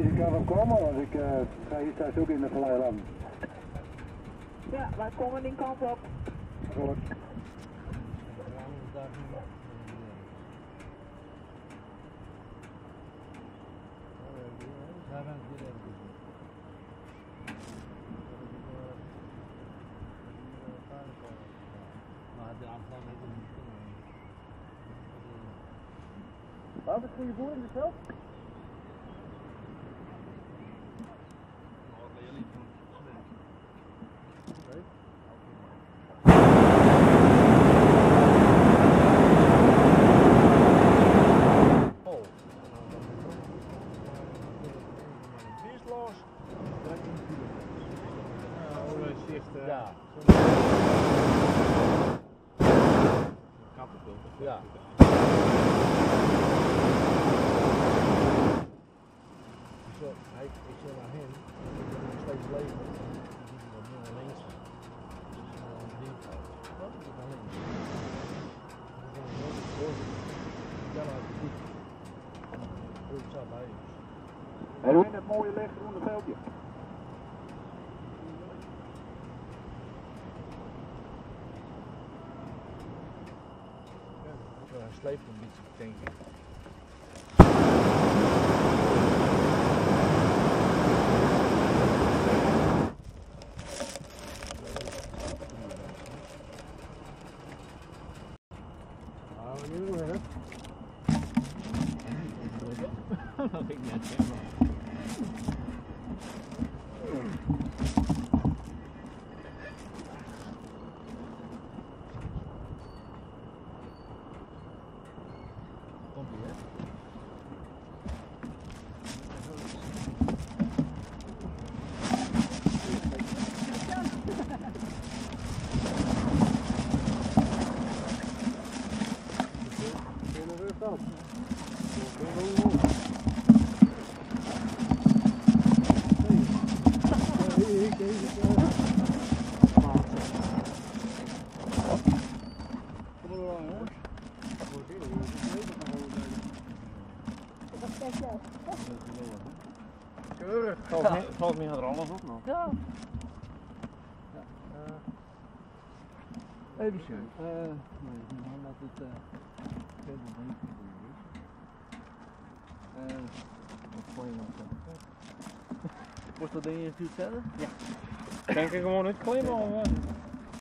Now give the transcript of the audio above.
deze kant op komen? Want ik ga hier straks ook in de vallei landen. Ja, wij komen die kant op. Goed. Wat is goede boer in de veld? Ja. Ja. Ik zal naar hen, ik ben nog steeds leven, die zitten wat meer naar links. Dus dat is naar links. En hoe in het mooie lichtgroene veldje. Hij sleept een beetje, denk ik. Dat ik net helemaal. Komt ie, hè? Keurig. Volgens mij gaat er alles op nog. Ja. Even zien. Nee, omdat het geen probleem is. Wat gooi je nog? Wordt dat ding in het verder? Ja. Kan ik er gewoon uitklimmen of?